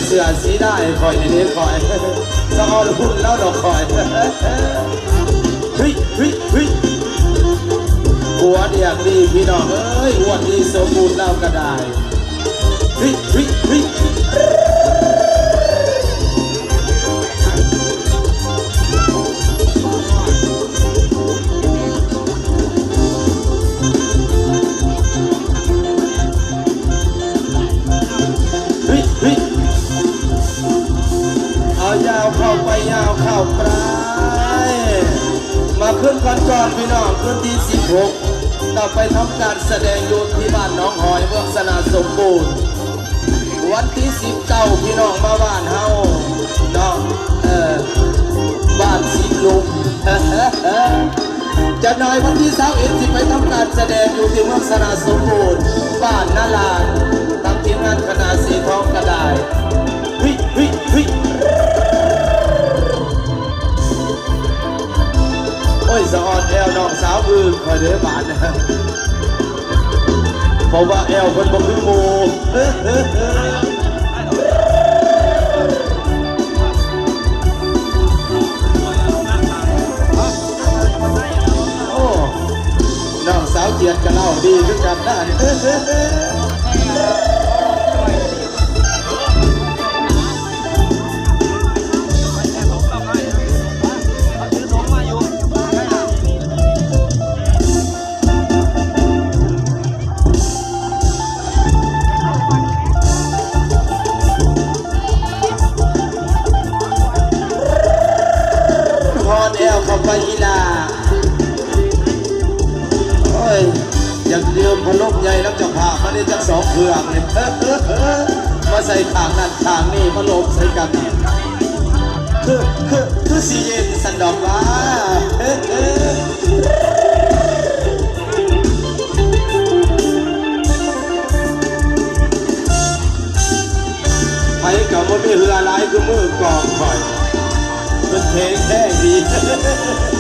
ເສື້ອສີດາໃຫ້ຂ້ອຍແດ່ເດ້ຂ້ອຍ ສະອອນຫຸ້ນລາວດອກຂ້ອຍ. ເຮີ້ຍ ເຮີ້ຍ ເຮີ້ຍ ກວດຢ່າງດີພີ່ນ້ອງເອີຍ ອວດດີສົມບູນລາວກະດາຍ. ເຮີ້ຍ ເຮີ້ຍ ເຮີ້ຍ ເຮີ້ຍ ເຮີ້ຍ ເອົາຍາວເຂົ້າໄປ ຍາວເຂົ້າໄປ. ມາຄືນກ່ອນໆ ພີ່ນ້ອງ ຄືນທີສິບຫົກ ກໍໄປທຳການສະແດງຢູ່ທີ່ບ້ານໜອງຫອຍ ເມືອງຊະນະສົມບູນ. ວັນທີສິບເກົ້າ ພີ່ນ້ອງມາບ້ານເຮົາເນາະ ເອີ ບ້ານສີລົມ. ຈັກໜ່ອຍວັນທີຊາວເອັດ ຊິໄປທຳການສະແດງຢູ່ທີ່ເມືອງຊະນະສົມບູນ ບ້ານນາລານ ນຳທີມງານຄະນະສີທອງກະດາຍ. ເຮີ້ຍ ເຮີ້ຍ ເຮີ້ຍ ໂອ້ຍ ສະອອນແອວນ້ອງສາວອື່ນຂ້ອຍເດ້ບາດ ເພາະວ່າແອວເພິ່ນບໍ່ຄືໝູ່. ໂອ້ ນ້ອງສາວຈຽດກະເລົ່າດີຄືກັນນະ. ຮອນແອວເຂົ້າໄປອີ່ຫຼ້າ. ໂອ້ຍ ຢາກຢືມພັດລົມໃຫຍ່ນຳເຈົ້າພາບມາເດ້ຈັກສອງເຄື່ອງນີ້ ມາໃສ່ຂ້າງນັ້ນຂ້າງນີ້ ມາລົມໃສ່ກັນ ຄື ຄື ຄືຊິເຢັນຊັ້ນດອກຫວາ. ໃຜກໍບໍ່ມີເຫື່ອຫຼາຍຄືມືກອງຂ້ອຍ ເພິ່ນແຂງແຮງດີ.